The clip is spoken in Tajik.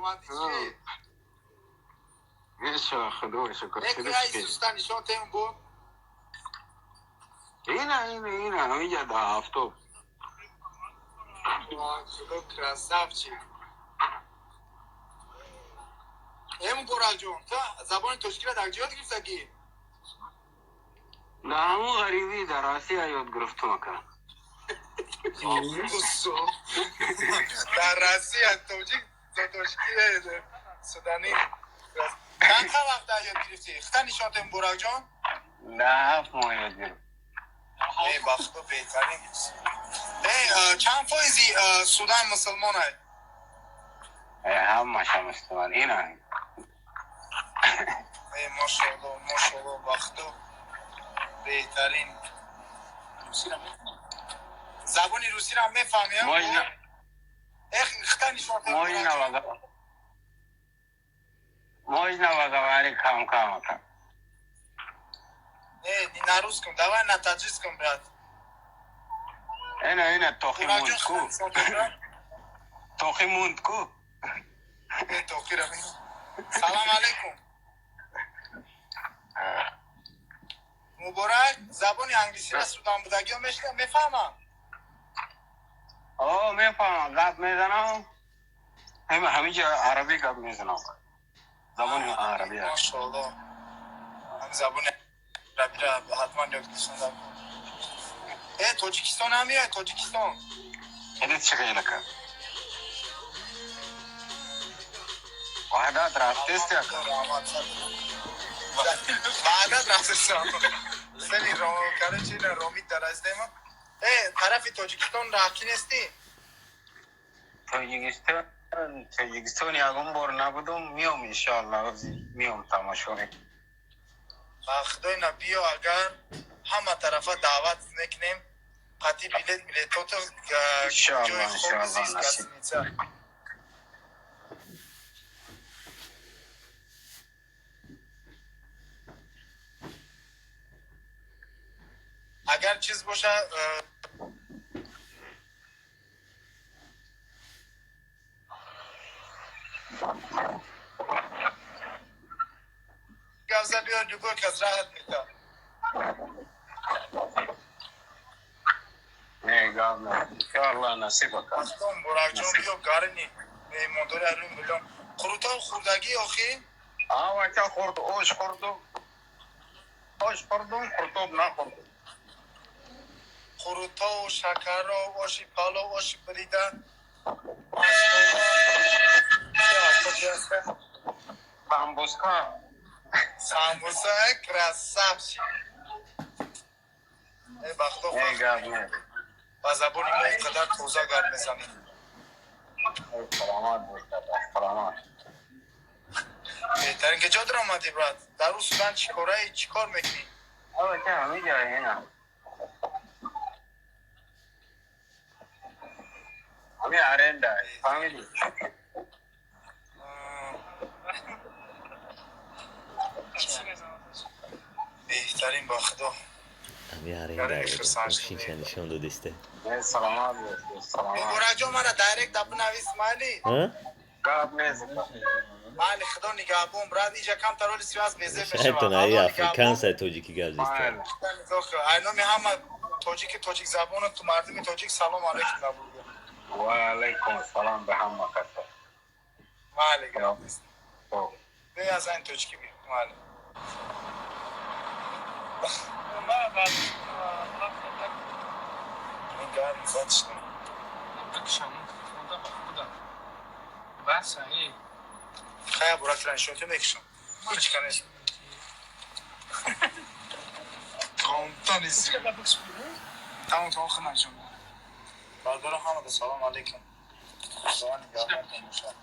Саломатӣ чӣ? Меша, худо шукр. Нишон тем бу. Ина, ина, ина, ҳамиҷа да офтоб. Худо, красавчик. Э, Муборакҷон, ту забони тоҷикиро дар ҷо ёд гирифтагӣ? Дар ҳамун ғарибӣ дар Россия ёд гирифтум, ака. Дар Россия тоҷик тоҷики суданӣ чанд вақт ёд гирифтӣ? Хита нишон те, Муборакҷон. Дар 7 моҳ ёд гирифт. Э, ба худо, беҳтарин. Э, чанд фоизи Судан мусулмонай? Ҳамаша мусулмон ина. Э, мошоалло, мошоалло, ба худо, беҳтарин. Забони русиро мефаҳми? Хита нишон. Можно поговорить кам кам, ака? Не, не на русском, давай на таджикском, брат. Ина, ина, тохи мунд ку. Тохи мунд ку. Тохира. Салам алейкум. Муборак, забони англисиро судан будагиё мефаҳмам? О, мефаҳмам, гап мезанам. Ҳамиҷа арабӣ гап мезанам. Забони арабӣ. Машоалло. Ҳами забони арабиро ҳатман ёд гирифтан. Э, Тоҷикистон ҳам меояд, Тоҷикистон? Хеле чӣ хел, ака? Ваҳдат рафтести, ака? Ваҳдат рафтестам. Сели, короче, ромит дараздема. Э, тарафи Тоҷикистон рафтӣ нестӣ? Тоҷикистон, Тоҷикистон ягон бор набудум, миём, иншоалло, миём, тамошо мекунем. Ба худои на, биё, агар ҳама тарафа даъват мекунем, қати билет билетото. Иншоалло, иншоалло, насиб. Гостиница. Агар чиз боша, гавза биё, любой кас раҳат мета. Не, гап не, иншоалло, насиб, ака. Муборакҷон, биё, гарни меҳмондори арӯи миллион. Қурутов хӯрдагӣ охи? Авака хӯрд, ош хӯрдум, ош хӯрдум, қурутоб нахӯрдум. Қурутов, шакаро, оши палов, оши бирида. Самбуска. Самбуса, красавчик. Э, ба худо. Не, гап не. Ба забони мо ин қадар тоза гап мезанем. Саломат бошад, саломат. Беҳтарин. Ки ҷо даромадӣ, брат? Дар ӯ Судан чӣ кораи, чӣ кор мекунӣ? Авака ҳамиҷа ина. Ҳами аренда, фаҳмидӣ? Беҳтарин, ба худо. Ами аренда мошинша нишон додисте. Саломат бош, саломат. Муборакҷон, мара директ да бинавис, майли? Гап нест. Майли, худо нигаҳбон, брат. Иҷа камтар оли связь безеб. Шайтон, аи африканса тоҷикӣ гап зиста. Ай номи ҳама тоҷики тоҷикзабону ту мардуми тоҷик салом алейкум набурда. Ва алайкум салом ба ҳама каса. Майли, гап нест. Бе аз айн тоҷикӣ би, майли. Гарм зад. Баса, э. Хая, буракра нишон ту мекишам. Ҳеч ка нест. Қомта нест. Тамом, тамом, худам нишон. Бардора, ҳамада салом алейкум. Худованд нигаҳбонтон бошад.